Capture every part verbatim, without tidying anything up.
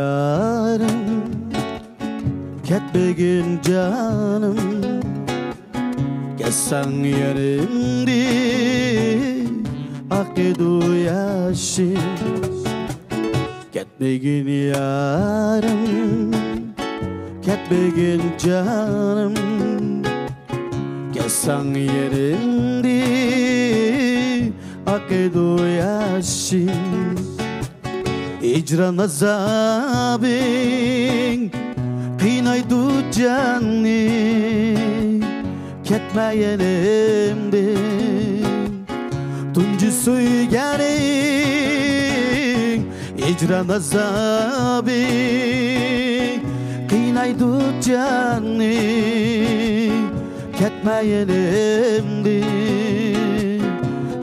يارىم، كەتمىگىن جانىم، كەتسەڭ يېرىمدىن ئاقىدۇ ياشىم. كەتمىگىن يارىم، كەتمىگىن جانىم، كەتسەڭ يېرىمدىن ئاقىدۇ ياشىم. ھىجران ئازابىڭ قىينايدۇ جاننى، كەتمە يېنىمدىن تۇنجى سۆيگەنىڭ. ھىجران ئازابىڭ قىينايدۇ جاننى، كەتمە يېنىمدىن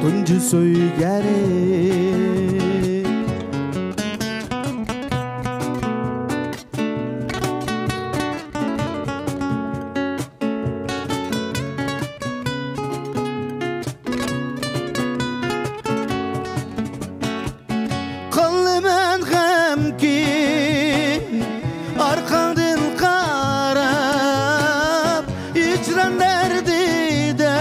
تۇنجى سۆيگەنىم. قالىمەن غەمكىن ئارقاڭدىن قاراپ، ھىجران دەردىدە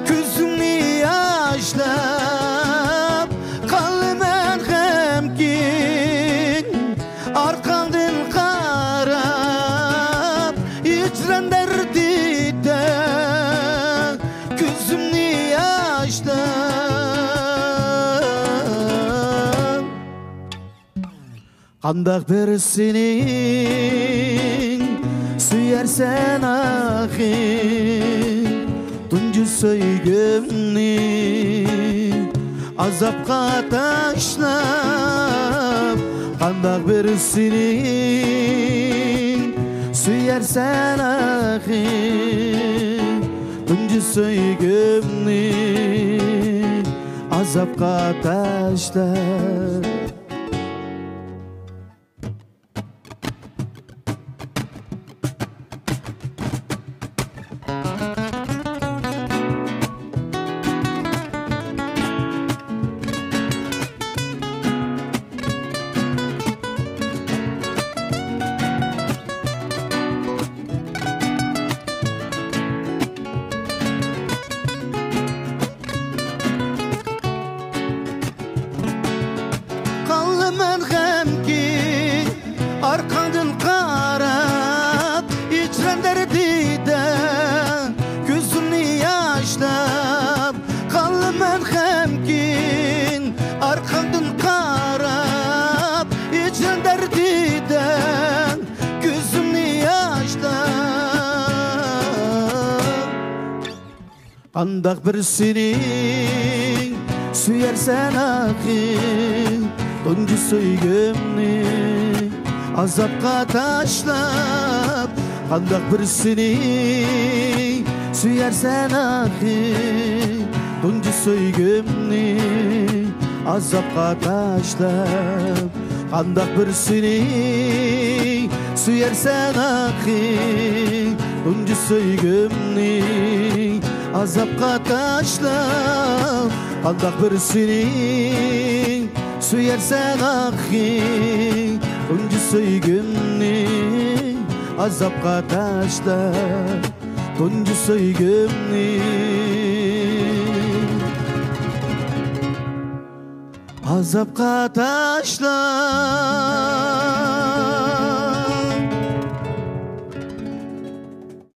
كۆزۈمنى ياشلاپ. قالىمەن غەمكىن ئارقاڭدىن قاراپ، ھىجران دەردىدە كۆزۈمنى ياشلاپ. قانداق بىرسىنىڭ سۆيەرسەن ئاخىر تۇنجى سۆيگۈمنى ئازابقا تاشلاپ؟ قانداق بىرسىنىڭ سۆيەرسەن ئاخىر تۇنجى سۆيگۈمنى ئازابقا تاشلاپ؟ قالىمەن غەمكىن ئارقاڭدىن قاراپ، ھىجران دەردىدە كۆزۈمنى ياشلاپ. قالىمەن غەمكىن ئارقاڭدىن قاراپ، ھىجران دەردىدە كۆزۈمنى ياشلاپ. قانداق بىرسىنىڭ سۆيەرسەن ئاخىر تۇنجى سۆيگۈمنى ئازابقا تاشلاپ؟ قانداق بىرسىنىڭ سۆيەرسەن ئاخىر تۇنجى سۆيگۈمنى ئازابقا تاشلاپ؟ قانداق بىرسىنى سۆيەرسەن ئاخىر، تۇنجى سۆيگۈمنى ئازابقا تاشلاپ؟ قانداق بىرسىنى سۆيەرسەن ئاخىر، تۇنجى سۆيگۈمنى ئازابقا تاشلاپ؟ تۇنجى سۆيگۈمنى ئازابقا تاشلاپ.